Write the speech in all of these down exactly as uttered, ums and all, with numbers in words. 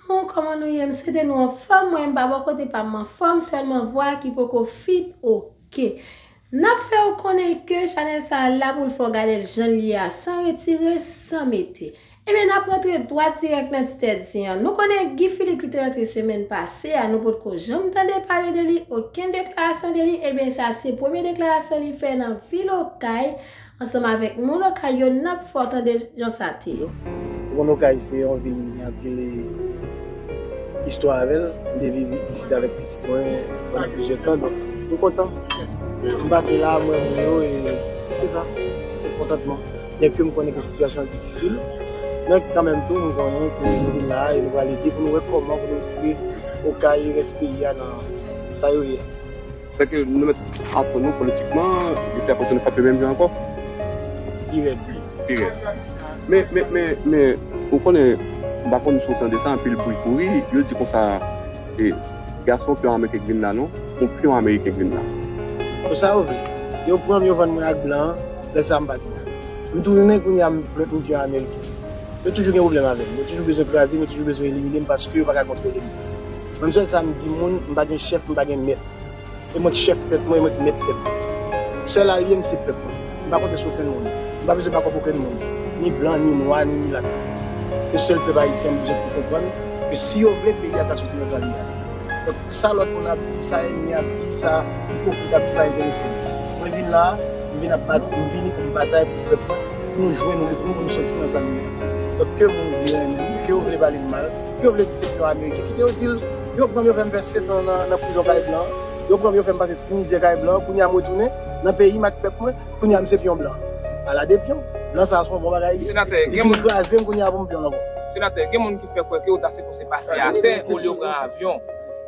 Bon, kòman nou ye? M swete nou anfòm. Mwen, m pa bò kote pa m anfòm, sèlman vwa ki poko fit oke. N ap fè w konnen ke chanèl sa a la pou l fè w gade l jan l ye a, san retire, san mete. Ebyen, n ap rantre dwat dirèk nan ti tèt zen an. Nou konnen Guy Philippe ki te rantre semèn pase a, nou potko janm tande pale de li, okenn deklarasyon de li. Ebyen, sa se premye deklarasyon li fè nan vil Okay, ansanm avèk moun Okay yo, n ap fè w tande jan sa te ye. Ou konn Okay se yon vil m gen anpil, e, istwa avè l. M te viv isit avèk pitit mwen pandan plizyè tan, donk m kontan. M pase la, m wè moun yo, e se sa, se kontantman. Byenke m konnen ke sitiyasyon an difisil, men kanmenm tou, m konnen ke nou vin la e nou pral ede pou nou wè kòman pou nou retire Okay e rès peyi a nan sa yo ye. Sèke nou mèt aprann nou politikman, epi apre tou nou frape menm jan ankò. Pi rèd. Pi rèd. Men, men, men, men, ou konnen, m pa konn si w tande sa, anpil bri kouri, yo di konsa, e, gason pyon ameriken k vin la non, yon pyon ameriken k vin la. Pou sa yo vle. Yo pran m, yo vann mwen ak blan an, lè sa a m pa t bon. M tounen kounye a m plen pou m pyon ameriken. Yo toujou gen pwoblèm avè m. Yo toujou bezwen kraze m, yo toujou bezwen elimine m paske yo pa ka kontwole m. Menm sèl sa m di moun, m pa gen chèf, m pa gen mèt. E mwen k chèf tèt mwen, e mwen k mèt tèt mwen. Sèl alye m se pèp mwen. M pa konte sou okenn moun. M pa bezwen bakòp okenn moun. Ni blan, ni nwa, ni milat. Se sèl pèp ayisyen m bezwen pou konprann ke si yo vle, peyi a ka soti nan sa li a. Donk, sa lòt moun ap di, sa ènmi ap di, sa ipokrit ap di pa enterese m. Mwen vin la, m vin ap bat, m vini pou m batay pou pèp mwen, pou nou jwenn wout nou, pou nou soti nan sa nou ye. Donk, ke moun vle renmen m, ke yo vle pale m mal, ke yo vle di se pyon ameriken, kite yo di l, yo pran m, yo fè m fè sèt an nan, nan prizon kay blan, yo pran m, yo fè m pase tout mize kay blan, kounye a m retounen nan peyi m ak pèp mwen, kounye a m se pyon blan. Ala de pyon. Blan sa a se yon bon bagay li. Senatè, li gen fin moun kraze m, kounye a pou m pyon l ankò. Senatè, gen moun ki fè kwè ke w ta sipoze pase atè olye w pran avyon.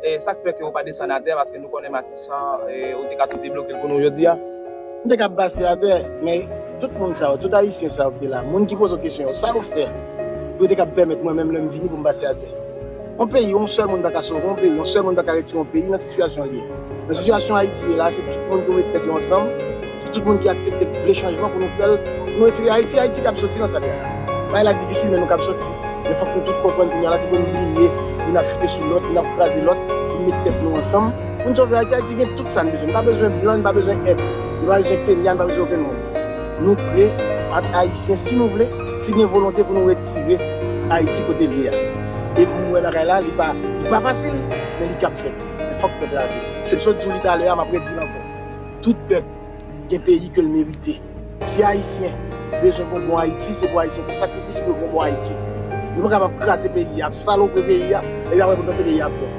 E sa k fè ke w pa desann atè, paske nou konnen Matisan, e, ou te ka tou debloke l pou nou jodi a. M te ka pase atè, men tout moun sa yo, tout ayisyen sa yo ki te la, moun ki poze w kesyon yo, sa yo fè pou yo te ka pèmèt mwen menm lè m vini pou m pase atè? Yon peyi, yon sèl moun pa ka sove yon peyi, yon sèl moun pa ka retire yon peyi nan sitiyasyon li ye. Nan sitiyasyon Ayiti ye la, se tout moun pou met tèt yo ansanm, se tout moun ki aksepte vle chanjman pou nou fè l, pou nou retire Ayiti, Ayiti k ap soti nan sa l ye la. Bagay la difisil, men nou k ap soti. Men fòk nou tout konprann kounye a la, se pou nou bliye, youn ap choute sou lòt, youn ap kraze lòt, pou nou met tèt nou ansanm, pou nou sove Ayiti. Ayiti gen tout sa n bezwen. Nou pa bezwen blan, nou pa bezwen èd, nou pa bezwen Kenya, nou pa bezwen okenn moun. Nou pre ak Ayisyen, si nou vle, si gen volonte pou nou retire Ayiti kote l ye a. E m wè bagay la, li pa, li pa fasil, men li kab fèt. Men fòk pèp la vle. Se m sot di w li talè a, m ap redi l ankò. Tout pèp gen peyi ke l merite. Si Ayisyen bezwen gon bon Ayiti, se pou Ayisyen fè sakrifis pou yo gon bon Ayiti. Nou pa kapab kraze peyi a, ap salopre peyi a, epi apre pou panse peyi a ap bon.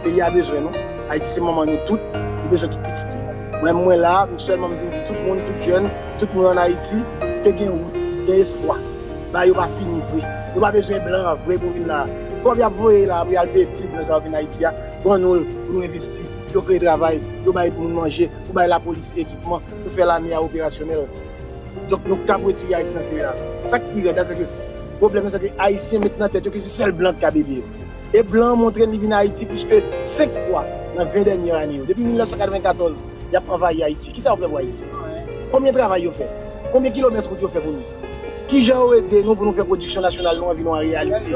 Peyi a bezwen nou. Ayiti se manman nou tout, li bezwen tout pitit li. Mwen, mwen la, m sèlman m vin di tout moun, tout jèn, tout moun ann Ayiti, ke gen wout, gen espwa. Bagay yo pa fini vre. Nou pa bezwen blan vre pou vin la. Kòb y ap voye la pou y al peye pil blan sa yo vin Ayiti a, ban nou l pou nou envesti, pou yo kreye travay, pou yo bay moun manje, pou bay lapolis ekipman, pou fè lame a operasyonèl. Donk, nou kab retire Ayiti nan serye la. Sa k pi rèd la, se ke pwoblèm nan, se ke Ayisyen met nan tèt yo ke se sèl blan ki kab ede yo. E blan an montre n li vin Ayiti plis ke senk fwa nan ven dènye ane yo. Depi mil nèf san katrevenkatòz, y ap anvayi Ayiti. Kisa yo fè pou Ayiti? Konbyen travay yo fè? Konbyen kilomèt wout yo fè pou nou? Kijan yo ede nou pou nou fè pwodiksyon nasyonal nou an vin yon reyalite?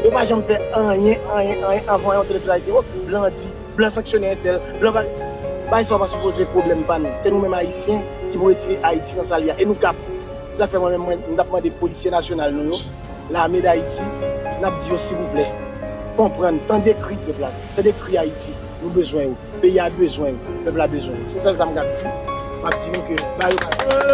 Yo pa janm fè anyen, anyen, anyen anvan yon tèl ayisyen. O, blan di, blan sanksyone entèl, blan pa, bagay sa yo pa sipoze pwoblèm pa nou. Se nou menm Ayisyen ki pou retire Ayiti nan sa l ye a. E nou kab. Se sa k fè mwen menm, mwen, m t ap mande polisye nasyonal nou yo, Lame Dayiti, n ap di yo, silvouplè, konprann, tande kri pèp la, tande kri Ayiti. Nou bezwen yo. Peyi a bezwen yo. Pèp la bezwen yo. Se sèl sa m kab di. M ap di nou ke ba yo bagay.